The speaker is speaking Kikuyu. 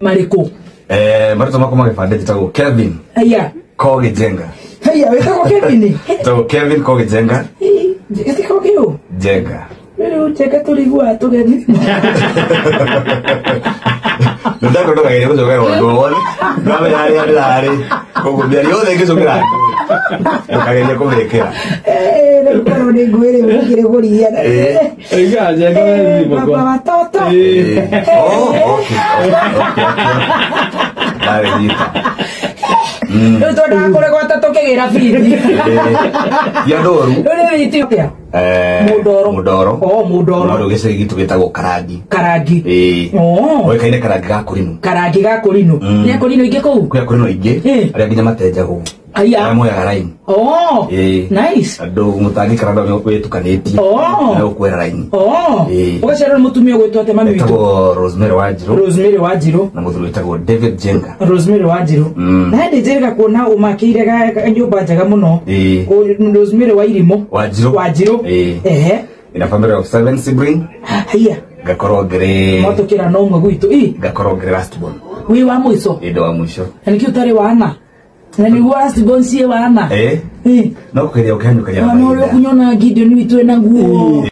Marĩkũ? Marĩtwa makwa ma gĩbandĩ njĩtagwo Kevin Haya. Kogi Jenga. Haya, wĩtagwo Kevin. Njĩtagwo Kevin Kogi Jenga. Ĩti Kogi ũ? Jenga. Rĩu Njenga tũriguaga tũgeni. Ndako ndũkagerie gũcokerwo ũndũ o wothe. Ndamenya harĩa ndĩrarĩ. Koguo mĩario yothe ĩngĩcokera ndũkagerie kũmĩkĩra. Rĩu korwo nĩ ngwĩrĩ ũngĩrĩ gũria. Oiga Njenga we thimũ Baba kwa. watoto. Oh, okay. Okay, okay. Ndarĩnyita. Rĩu twendaga kũrĩgwata tũkĩgĩra bithi. Ti andũ oru. Rĩu nĩ wĩtio atĩa? Mũndoro. Mũndoro. Oh, Mũndoro. No rĩu gĩcagi gitũ gĩtagwo Karangi. Karangi. Ĩĩ. Oh. Oĩkaine Karangi ga Kũrinũ. Karangi ga Kũrinũ. Nĩ akũrinũ ingĩ kũu? Kwĩ akũrinũ aingĩ arĩa nginya matenjagwo. Aya. Arĩa moyaga raini. Oh. Ĩĩ. Nice. Andũ mũtangĩkara andũ wĩtukanĩtie. Oh. Na ũkwera raini. Oh. Ĩĩ. Ũgaciarwo nĩ mũtumia ũgwĩtwo atĩa mami witũ? Etagwo Rosemary Wanjirũ Rosemary Wanjirũ. na mũthuri wĩtagwo David Jenga. Rosemary Wanjirũ. Na hĩndĩ njĩrĩga kuona ũmakĩire nyũmba njega mũno. Ĩĩ. Rosemary wa Irimũ. Wanjirũ. Wanjirũ. Ĩĩ. Ehe. In a family of 7 siblings. Haya. Ngakorwo ngĩrĩ Mwatũkĩra no ũmwe gwitũ. Ĩ. Ngakorwo ngĩrĩ last born. Wĩ wa mũico. Ĩĩ ndĩ wa mũico. Na nĩkĩo ũtarĩ wana? Na nĩguo last born ciĩ wana? Ĩĩ. Ĩ. No kũgeria ũkĩhanyũkagia na Wana ũrĩa mahinda. ũkunyona Gideon witũ ena nguo.